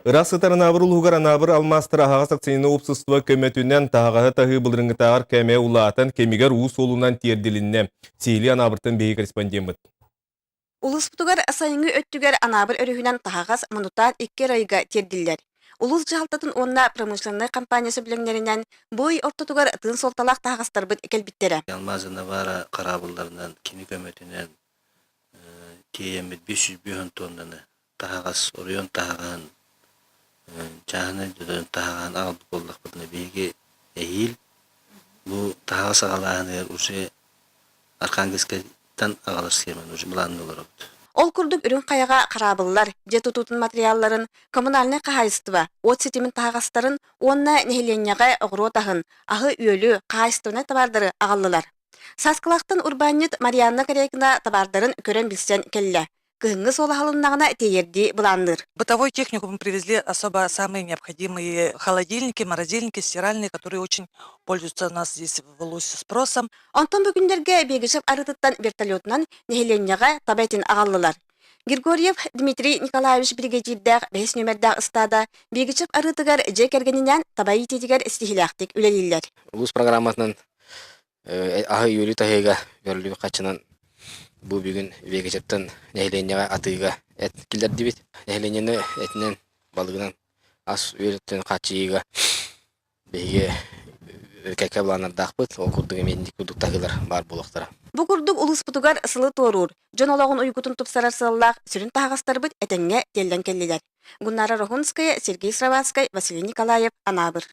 Ыраах сытар Анаабыр улууһугар Анаабыр алмаастара аһаҕас акционернай уопсастыба көмөтүнэн таһаҕаһы таһыы былырыыҥҥытааҕар кэмэ улаатан, кэмигэр уу суолунан тиэрдилиннэ. Сиһилии Анаабыртан биһиги корреспондеммыт. Улууспутугар сайыҥҥы өттүгэр Анаабыр өрүһүнэн таһаҕас мунутаан икки ырайга тиэрдиллэр. Улуус дьаһалтатын уонна промышленнай компания сөбүлэҥнэринэн бу ый ортотугар тыын суолталаах таһаҕастарбыт кэлбиттэрэ. Алмазы Навара хараабылларынан кини көмөтүнэн тиэйэммит 505 тоннаны таһаҕас, оройуон таһаҕаһын, чааһынай дьон таһаҕаһын аҕалбыт буоллахпытына биһиги эһиил бу таһаҕас аҕалааһыныгар уже Архангельскайтан аҕалар схеманы уже былаанныы олоробут. Ол курдук Үрүҥ Хайаҕа хараабыллар, дьиэ тутуутун материалларын, коммунальнай хаһаайыстыба, уот ситимин таһаҕастарын уонна нэһилиэнньэҕэ оҕуруот аһын, аһы-үөлү, хаһаайыстыбаннай табаардары аҕаллылар. Сааскылаахтан урбаанньыт Марианна Корякина табаардарын көрөн-билсэн кэллэ. Кыһыҥҥы суол аһылыннаҕына тиэйэрдии былаанныыр. Бытовой технику мы привезли особо самые необходимые холодильники, морозильники, стиральные, которые очень пользуются у нас здесь в улусе спросом. Онтон бу күннэргэ Бегишев арыытыттан вертолетунан нэһилиэнньэҕэ таба этин аҕаллылар. Григорьев Дмитрий Николаевич биригэдьиирдээх бэһис нүөмэрдээх ыстаада Бегичев арыытыгар дьиэ кэргэнинээн таба иитиитигэр ситиһиилээхтик үлэлииллэр. Улуус программатынан Аһы-үөлү таһыыга көрүллүбүт харчынан бу бүгүн Вегачаттан нэһилиэнньэҕэ атыыга эт киллэрдибит. Нэһилиэнньэни этинэн, балыгынан ас-үөл өттүн хааччыйыыга биһиги кэккэ былааннардаахпыт. Ол курдук эмиэ инник курдук таһыылар баар буолуохтара. Бу курдук улууспутугар сылы туоруур, дьон олоҕун уйгутун тупсарар сыаллаах сүрүн таһаҕастарбыт этэҥҥэ тиэллэн кэллилэр. Гуннара Рохунская, Сергей Сровацкай, Василий Николаев, Анаабыр.